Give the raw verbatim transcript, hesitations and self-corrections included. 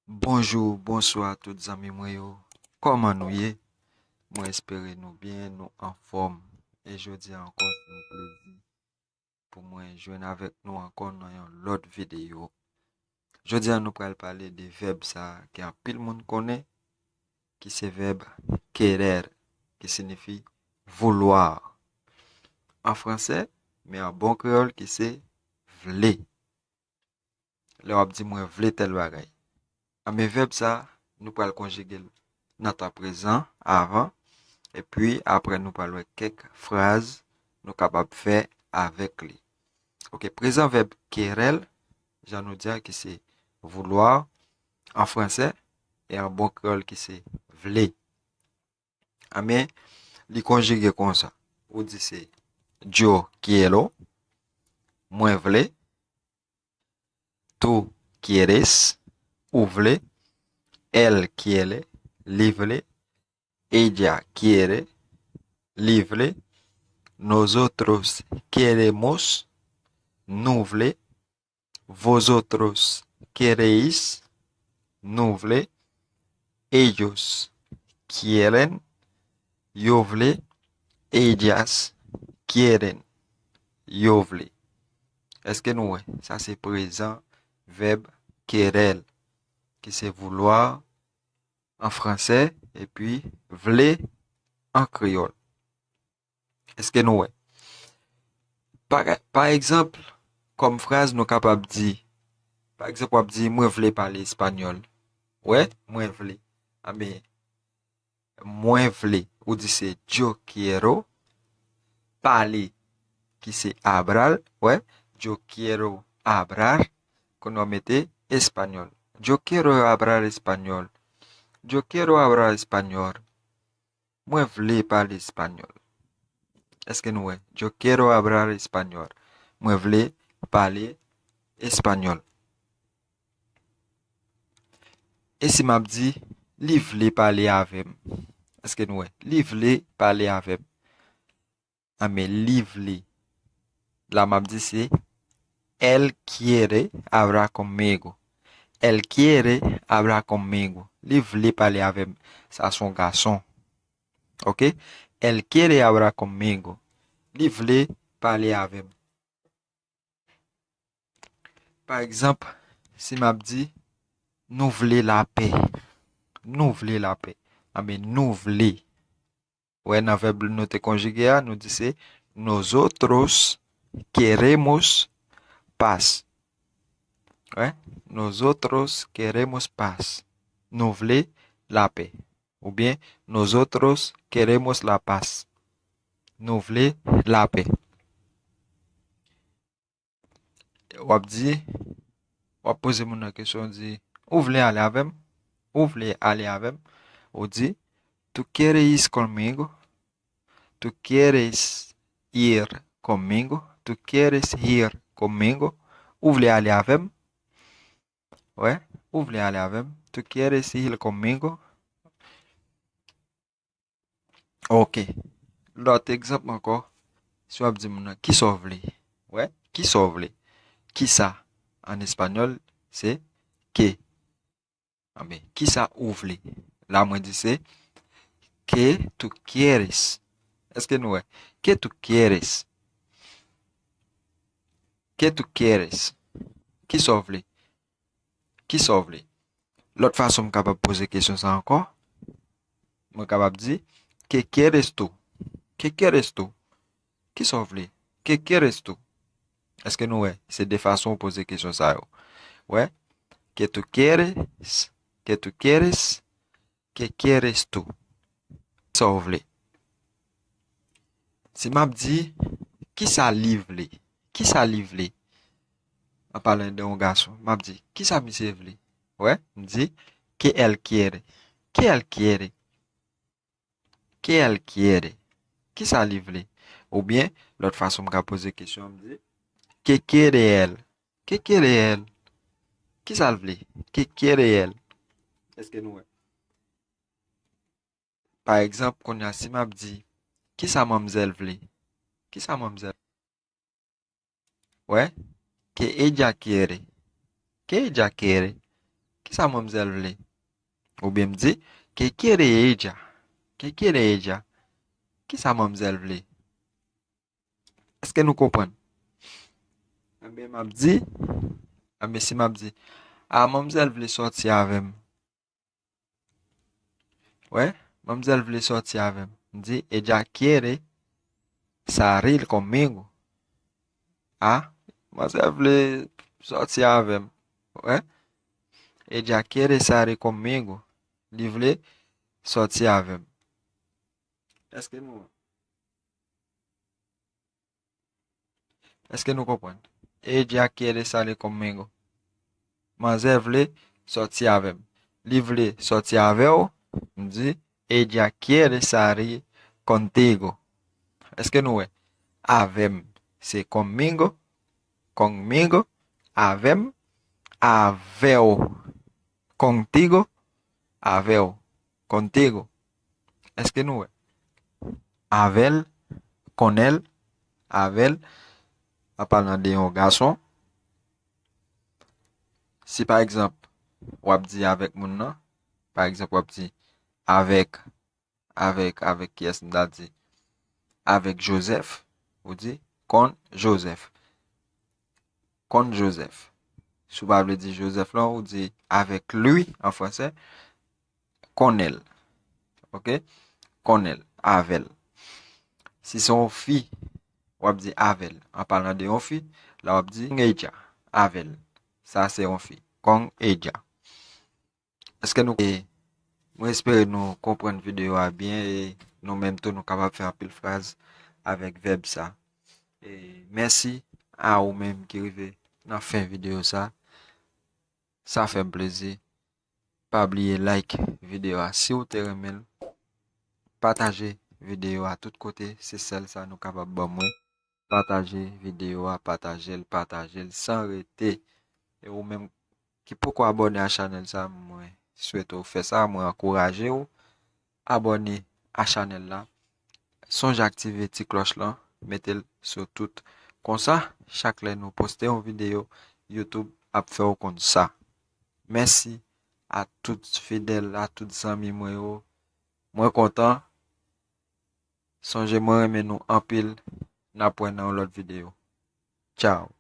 Bonjou, bonswa tout zanmi mwen yo. Kòman nou ye? Mwen espere nou byen, nou anfòm. E jodi a ankò, se yon plezi pou mwen jwenn avèk nou ankò nan yon lòt videyo. Jodi a, nou pral pale de vèb sa a ke anpil moun konnen, ki se vèb querer, ki siyifi vouloir an fransè, men an bon kreyòl, ki se vle. Lè w ap di, "Mwen vle tèl bagay." A, men vèb sa, nou pral konjige l nan tan prezan, avan, epi apre nou pral wè kèk fraz nou kapab fè avèk li. Oke, prezan vèb querer, jan nou di a, ki se vouloir an fransè, e an bon kreyòl, ki se vle. A, men li konjige konsa. Ou di se "Yo quiero", mwen vle. "Tú quieres", ou vle. "Él quiere", li vle. "Ella quiere", li vle. "Nosotros queremos", nou vle. "Vosotros queréis", nou vle. "Ellos quieren", yo vle. "Ellas quieren", yo vle. Èske nou wè? Sa se prezan vèb querer, ki se vouloir an fransè, epi vle an kreyòl. Èske nou wè? Pa, pa egzanp, kòm fraz, nou kapab di, pa egzanp, w ap di, "Mwen vle pale espanyòl." Wè, mwen vle. A, men, mwen vle, ou di se "Yo quiero", pale, ki se "hablar", wè, "Yo quiero hablar", kounye a w mete espanyòl. "Yo quiero hablar español". "Yo quiero hablar español". Mwen vle pale espanyòl. Èske nou wè? "Yo quiero hablar español". Mwen vle pale espanyòl. E si m ap di, "Li vle pale avè m"? Èske nou wè? "Li vle pale avè m". A, men li vle. La m ap di se, "Él quiere hablar conmigo". "Él quiere hablar conmigo". Li vle pale avè m. Sa se yon gason. Oke? "Él quiere hablar conmigo". Li vle pale avè m. Pa egzanp, si m ap di, "Nou vle lapè". Nou vle lapè. A, men nou vle. Wè, nan vèb nou te konjige a, nou di se "Nosotros queremos paz". Wè, "Nosotros queremos paz". Nou vle lapè. Oubyen, "Nosotros queremos la paz". Nou vle lapè. W ap di, w ap poze moun nan kesyon, w di, "Ou vle ale avè m? Ou vle ale avè m?" Ou di, "Tú quieres ir conmigo?" "Tú quieres ir conmigo?" "Tú quieres ir conmigo?" Ou vle ale avè m? Wè, ou vle ale avè m? "Tú quieres ir conmigo?" Oke. Lòt egzanp ankò. Si w ap di moun nan, "Kisa w vle?" Wè, "Kisa w vle?" Kisa, an espanyòl, se qué. Anben, kisa ou vle? La, mwen di se, "¿Qué tú quieres?" Èske nou wè? "¿Qué tú quieres?" "¿Qué tú quieres?" Kisa w vle? Kisa w vle? Lòt fason m kapab poze kesyon sa ankò, mwen kapab di, "¿Qué quieres tú?" "¿Qué quieres tú?" Kisa w vle? "¿Qué quieres tú?" Èske nou wè? Se de fason w poze kesyon sa yo. Wè? "¿Qué tú quieres?" "¿Qué tú quieres?" "¿Qué quieres tú?" Sa w vle? Si m ap di, "Kisa li vle?" Kisa li vle? An palan de yon gason, m ap di, "Kisa misye vle?" Wè, m di, "¿Qué él quiere?" "¿Qué él quiere?" "¿Qué él quiere?" Kisa li vle? Oubyen, lòt fason m ka poze kesyon an, m di, "¿Qué quiere él?" "¿Qué quiere él?" Kisa l vle? "¿Qué quiere él?" Èske nou wè? Pa egzanp, kounye a, si m ap di, "Kisa manmzèl vle?" Kisa manmzèl? Wè? "¿Qué ella quiere?" "¿Qué ella quiere?" Kisa manmzèl vle? Oubyen m di, ¿qué quiere ella? ¿Qué quiere ella? Kisa manmzèl vle? Èske nou konprann? Enben, m ap di, enben, si m ap di, a, manmzèl vle sòti avè m. Wè, manmzèl vle sòti avè m. M di, ella quiere salir conmigo. A, manmzèl vle sòti avè m. Wè, ella quiere salir conmigo. Li vle sòti avè m. Èske nou Èske nou konprann? Ella quiere salir conmigo. Manzè vle sòti avè m. Li vle sòti avè w. M di, ella quiere salir contigo. Èske nou wè? Avè m, se conmigo, conmigo, avè m, avè w, contigo, avè w, contigo. Èske nou wè? Avè l, con él, avè l, an palan de yon gason. Si pa egzanp, w ap di avèk moun nan, pa egzanp, w ap di avèk, avèk, avèk kiyès m ta di? Avèk Joseph, ou di con Joseph. Con Joseph. Si w pa vle di Joseph lan, ou di avec lui an fransè, con él. Oke? Con él, avè l. Si se yon fi, w ap di avè l. An palan de yon fi, la w ap di con ella, avè l. Sa se yon fi. Con ella. Èske nou, e, mwen espere nou konprann videyo a byen e nou menm tou nou kapab fè anpil fraz avèk vèb sa. E mèsi a ou menm ki rive nan fen videyo sa. Sa fè m plezi. Pa bliye like videyo a si w te renmen l. Pataje videyo a tout kote, se sèl sa nou kapab ban mwen. Pataje videyo a, pataje l, pataje l san rete. E ou menm ki poko abòne a chanèl sa, mwen swete w fè sa, mwen ankouraje w abòne a chanèl la. Sonje aktive ti klòch lan, mete l sou tout. Konsa, chak lè nou poste yon videyo, YouTube ap fè w konn sa. Mèsi a tout fidèl, a tout zanmi mwen yo. Mwen kontan. Sonje mwen renmen nou anpil. N ap wè nan yon lòt videyo. Tchao.